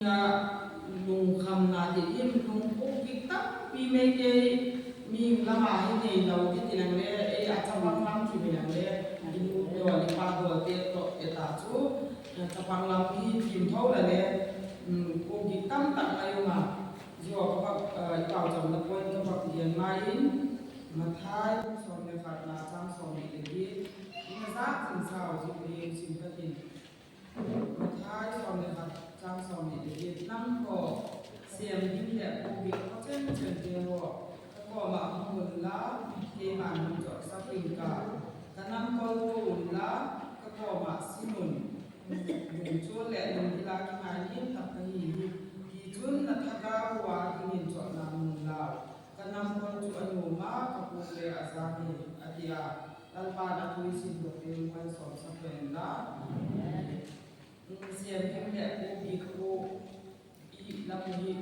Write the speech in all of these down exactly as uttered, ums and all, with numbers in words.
Na lung kam na de yin lung ko ki ta pi me ke mi lama hi ne na o ke ti nang le e a ta pang lam ti me nang le inu yo ni pa do te to e ta chu ta pang lam hi tim thau la le ko ki tam tak na yo ma yo ka pa i pa jam na ko ka pa yen ma yin Mathai som ne khat na chang som ne de yin na sa tin sa o ji ko yin sim ka tin Mathai som ne khat chang som ne de yin nang ko sem din le ko bi ko chen chen de wo ka ko ma hun la ke ma nun jok sa pin ka ka nang ko ko un la ka ko ma si nun nun chun le nun di la ki ma yin tap ka hi hi ki chun na tha ga wa ki nin chok na nun la ka nang ko chu anu ma ka ko le a za ni a di a Lalpa na tui sin ko pe mo som sa pin la. Siam him le ko bi ko i la ko hi.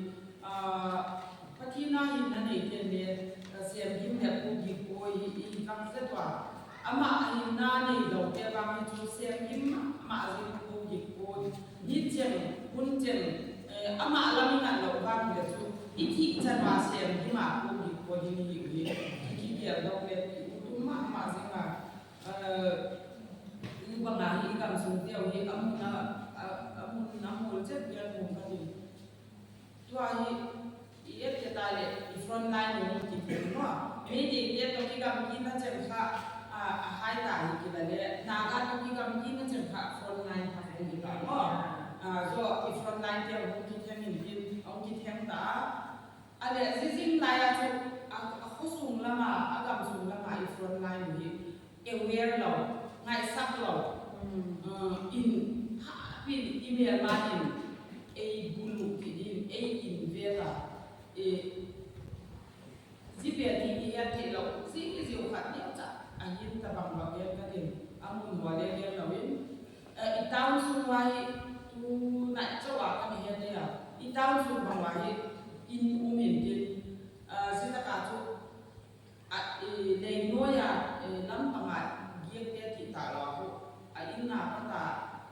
Ah, pati na him na ne ke ne, ka siam him le ko bi ko i i kang se twa. Ama him na ne do ke bang ni chu siam him ma ma zi ko bi ko. Ni chen, kun chen, eh, ama la mi na lo bang le chu. I ki chan wa siam him ma ko bi ko ni ni ni. Ki ki dia do ke i utum ma ma zi ma. Yu banga hi i kam sung tiaw hi amun na, amun na mul chet bian mung ka di. Tua hi i et ke ta le i front line ni ki pun no. Mi di ke to ki kam ki na chen kha a hai ta hi ki la le na ga to ki kam ki na chen kha front line ta ko ni ka no. So i front line tiaw hung ki theng ni ki hung ki theng ta. Ale, zizing la ya chu, a, a khosung lama, a gamsung lama, i front line hi, aware lo, ngai sak lo. Mm. Uh, in, ha, pin, i mer ma in, e bulu ki din, e in vera, e, zipe di, i ya te lo, zi, zi u khat ni cha, a yin tabang lo, yen ka din, amun wale yen lo in, Eh, i town sung wa hi, tu na chawa ka ni hete ya. I town sung bang wa hi, in umin din. Eh, sita ka tu, a, eh, leng no ya, eh, lam panga giek te ti ta la ko. A in na pa ta,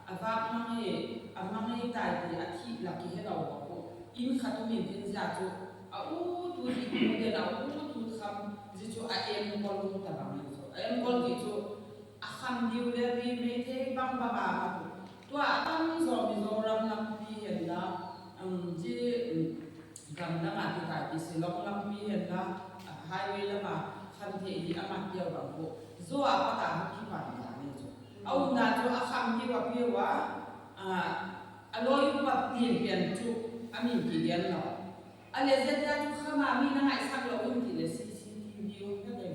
a va mang he, a mang he ta di a ti la ki he la wa ko. In ka tu min din ja tu, a u tu di ku de la u tu kham, ji tu a em ko lu ta bang ni tu. A em ko di tu, A kham diw le bi me te bang ba ba ko. Tua bang zo mi zo ram lam pi hen la, um, ji, um, gam la ma ti ta ki si long lam pi hen la, a highway la ma kham te i a ma tiaw bang ko. Zo a pa ta ki pan da ne zo. A u na zo a kham ki wa pi wa, a, a lo yu pa pien pien tu, a min ki dian lo. A le zia tia tu khama mi na ngai sak lo un ti le C C T V un ka de.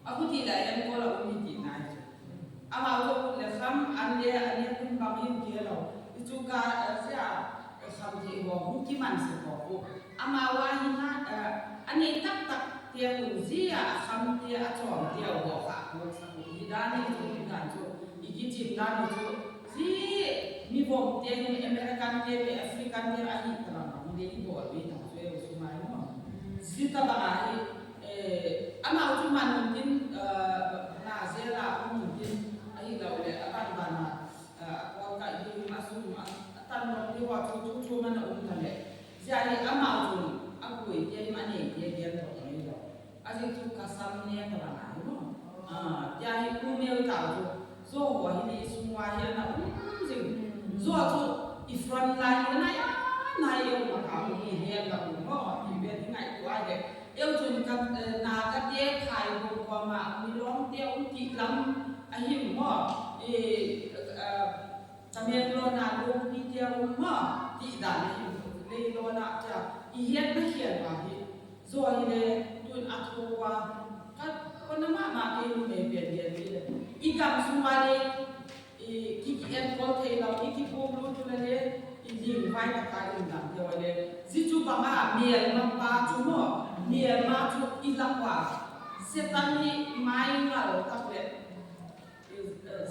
A kuti la yan ko la un ti na. Ama uto le kham an le an le kun bang hin ke lo. Itu ka sia kham ti ho un ti man se ko. Ama wa hin na an le tak tak tia kun zia kham tia a chom tia ho ha ko sa ko. Hi da ni tu ni kan tu. Iki ti da ni tu. Si mi bom tia ni American tia ni African tia a hi ta bang ni de i bo ni ta. Sumai mo. Sita banga hi, eh, ama utu man mungkin, eh, na zera mungkin, ahi la ule, aban bana, eh, waka hi masum, atan no ni watu tutu mana umtale. Jadi ama utu, aku ya mane ya dia to ni lo. Aji tu kasam ni ka banga mo. Ah, jadi umel ta utu. Zo wa hini isung wa hina na um zing. Zo tu i front line na ya na yo ma ka i hen la mo i ben ngai tu ai de. Eu tu ka na ka te kai bo ko ma mi long te un ti lam a him mo. I ka me lo na lo pi te un mo ti da na him le lo na ja i hen na hien wa hi. Zo hi le tun a thowa ka ko na ma ma ke ni me ben ye ni le. I kam sumare i ki ki en ko te la i ki po blu tu le i di vai ka ka in dan te wa le. Zi tu ba ma miel ma pa tu mo miel ma tu i la kwa. Setan ni mai ngal ta le.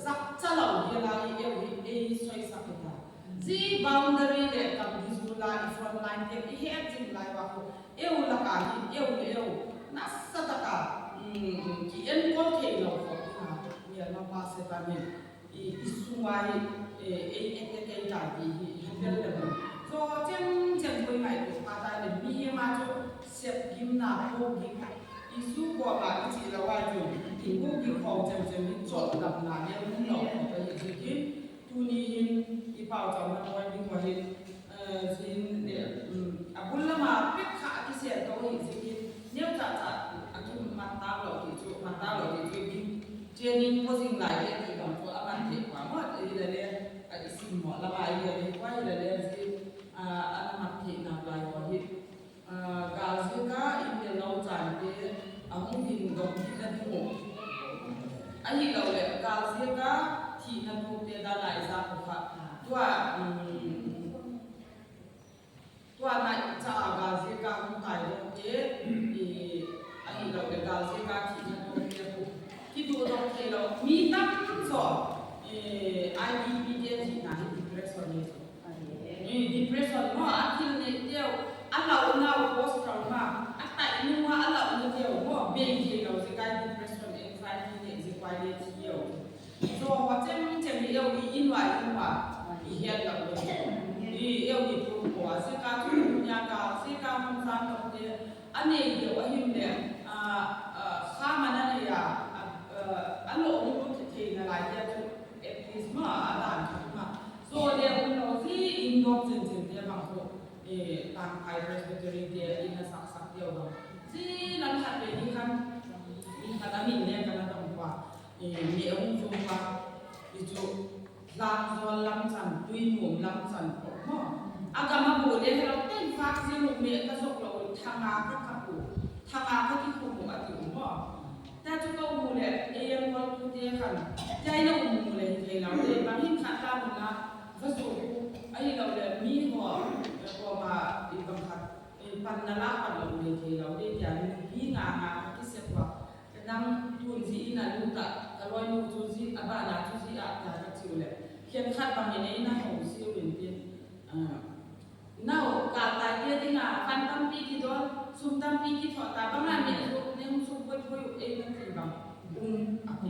Sak chala u hela i eu i ei soi sakita. Zi boundary le kam di zula i front line te i het zin lai wa ko. Eu la ka ni eu le eu. Na sataka. Ki en ko te lo ko. Ni ma pa se ta ni. I i suwa i ei ete ke ta di i hepel le mo. Too chem chem koy ngai ko pata le mi ma cho sep gim na ko gi. Isu ko ba ichi la wa jo. Ko gi ko chem chem ni cho la na ne ko no ko ba yi ji. Tuni hin i pao chau na ko ni ko hin. Eh, sin de, mm, abul la ma pek ka aki se to hin si hin. Neu cha cha aki ma ta lo ki chu, ma ta lo ki chu gi. Training ko sing lai de ki bang ko aman de kwa mo, i la le, a, i sing mo la ba i la le kwa i la le si, a, ana ma te na lai ko hi. A, gal si ka in de lau chan de, a, hung din dong di na di mo. A hi lau le, gal si ka ti na du pe da lai sa ko ka. Tua, mm, Tua na icha gal si ka hung tai dong te, i, a hi lau le gal si ka ti na dong te ku. Ti du dong te lo, mi tam so, eh, I D P de ti na hi depression ni so. Eh, depression mo a til ne teo, a lau na post trauma, a tai ni wa a lau ne teo mo, be ke lau si ka depression, anxiety ne si kwa ne teo. So, wa chem chem i eu i inwa inwa, i hiat la ko. I eu i tu ko, a si ka tu nya ka, si ka hum san to de, a ne i de wa him de, a, a, ha ma na ne ya, a, a, a lo um ko te te na la ya tu, at least ma, a dan tu ma. So, de um lo si in dok chem chem de ma ko, eh, tang pai Presbytery de, ina sak sak de wa. Si, na ha de ni kan, ni kan a mi ne kan a dong kwa. Eh, mi ung jumpa, ichu, lang zol lam chan, tui mum lam chan ko, mo. Aga ma bu de hero, ten fak si mu me ka sok lo, thanga ka kapu, thanga ka ki ku mu ati mo. Ta chu ka mu le, e yang ko tu te kan, jai na mu le, jai la le, bang hin kata mu na, vasu, ai la le, mi ho, ko ma, i bang kat, i pan na la pan lo le, jai la le, jai ni, hi nga nga, ki se kwa. Nang tun si ina luta, ka loi nu tun si aba na tun si a ta ka tiule. Kian khat bang ina ina ho si uin tin. Ah. Nao ka ta ye dinga pan tam pi ki dol, sum tam pi ki tho ta bang a me ru ne hum sum boi boi e na ti bang. Um a pi.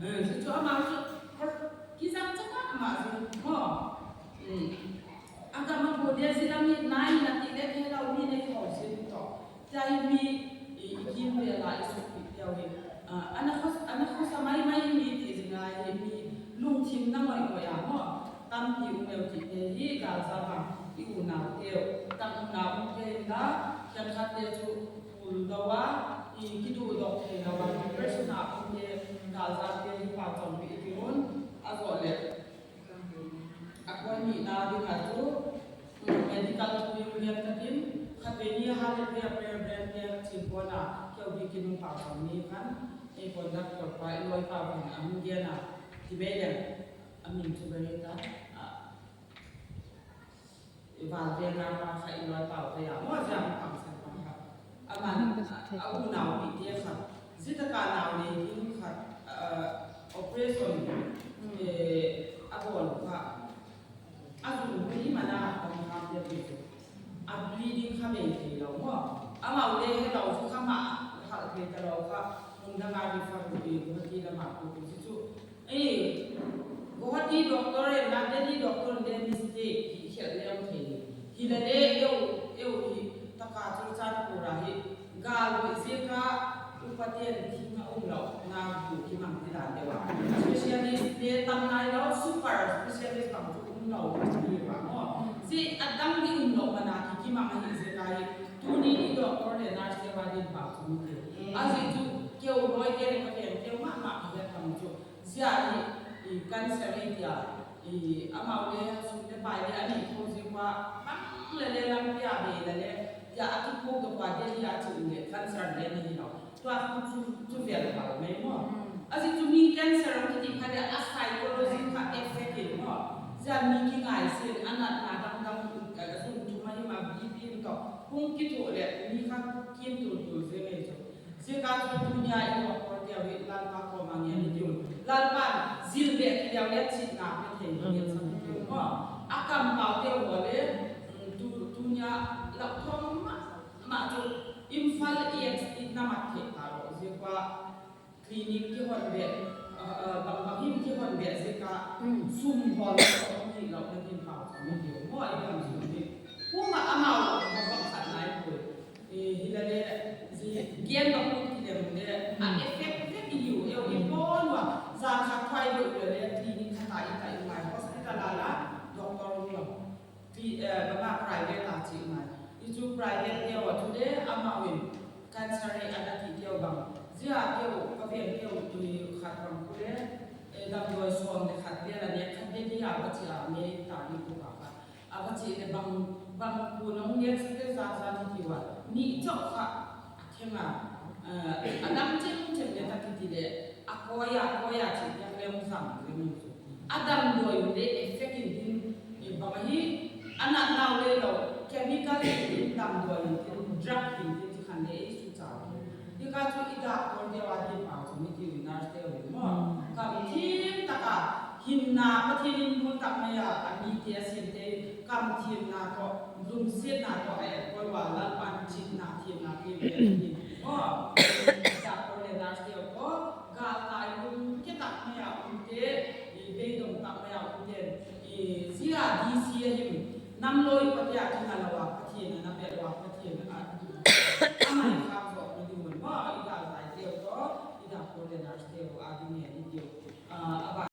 Eh, si cho ama so, ki sang cha ma ama si. Mo. Hmm. Aka ma bo dia si la mi nai na ti le ke la uni ne ho si to. Jai mi, i, i kimbe la i suk pi piau hi. Ah, ana hos-, ana hosa mai mai mi ti zinga hi mi lung tim na mai ko ya mo. Tam pi u meu ti te hi gal sa ba i u nau teu. Tam u nau te la, kian khat te chu ul dawa, i kitu dok te dawa, person a te gal sa te hi pa chong pi i ti un, a zo le. Ako ni na bi ka tu, mm, medical tu yung yan ka tin, khat be ni ha le pe a pe ben pe chin ko na, ke u bi kin pa ko ni kan, e conductor pa, i loi pa ko na, ang yan na, ti be yan, amin tu be ta, a, i bal be na pa, kha i loi pa ko ya, mo ya pa sa pa ka. Aman, a, a, u nau pi tie kha. Zita ka nau ne kin kha, a, operation, eh, a bol kha. A zun pi mana a kha te pi. A bleeding kha be te lo mo. Ama u le he lo su kha ma, kha te ta lo kha. Mun da ma bi fa ku bi ku ti da ma ku ku su. Eh, Guwahati doctor, eh, na Delhi doctor de mistake, hi, hi, le, okay. Hi, le, le, eu, eu, hi, taka, tu, sa, pura, hi, gal, hi, zika, upatien, ti, na, um, lo, na, bu, ki, mang, ti, dan, de, wa. Specialist, de, tam, na, lo, super specialist, bang, tu, um, lo, ti, wa, mo. Si, adang, di, um, lo, mana, ki, ki, mang, hi, zika, hi, tu, ni, di, doctor, de, nurse, de, wa, di, bang, tu, ni, de. Asi, tu, keu, loi, de, ka, de, keu, ma, ma, ki, de, tam, tu. Zia ni, i, cancer i tia, i, ama we ha sum ne pai de ani ko zi kwa, bang le le lam pia be le le, ya atu ko do kwa de ya tu le cancer le ni no. Tua ku tu, tu via le ba me mo. Mm. Asi tu mi cancer o ti pa de a psychology ka effect mo. Zia mi ki ngai sin, ana na dang dang, eh, sun tu ma ni ma bi bi to. Kung ki tu le, mi ka kin tu tu ze me tu. Zia ka tu dunia i doctor teo hi Lalpa ko ma nge ni teo. Lalpa zil be ki teo ya chi na pe te ni ya sa teo. Mo, a kam pao teo le, mm, du-, dunia la ko ma, ma tu Imphal i ex i na ma te ta ro. Zia kwa clinic ki hon be, eh, eh, bang bang him ki hon be zia ka, mm, sum hon ni Ina din pau sa mi dio. Mo ai dam su mi. Kuma ama wa ko ba sa nai ko. Eh, hila le, si, gien ba ko ki le mo le. A effect, effect yu, e, i bon wa. Sa sa kwai do le, le, clinic ka ta i ta i mai hospital ala, doctor lo. Pi, eh, ba ma private a chi mai. Ichu private ke wa tu de ama win. Cancer ni ada ki ke bang. Zia ke, ka bien ke, i khat bang kule. Eh, dam doi song de khat bien la ne khat bien ni a ba chi a me ta ni ku ba ka. A ba chi de bang, bang ku nong ne se de za za ni ki wa. Ni cho ka. Akema, eh, anam chen chen ne ta ki ti de. Akoya, akoya chi ya le mo sam, le mo. Adam doi de effect in din, eh, bang hi, ana nau le lo, chemical in din dam doi in din, drug in din, ti kan de isu cha. Di ka chu ida kor de wa di pa chu mi ti nurse de wi mo. Kam tim taka, him na, pa ti nin mo tak maya, ami ti asin te, kam tim na ko, lum sit na ko, eh, ko wa la pan chit na, tim na, tim na, tim. Mo, ida kor de nurse de ko, Ga tai lum ke tak maya unte, i beidong tak maya unte, i zia di sia him. Nam loi patia kina la wa patia na, na pe la wa patia na. Ama i kap so ni di mo, i da zai teo to, i da kor de nurse teo, a di ne di teo. Ah, aba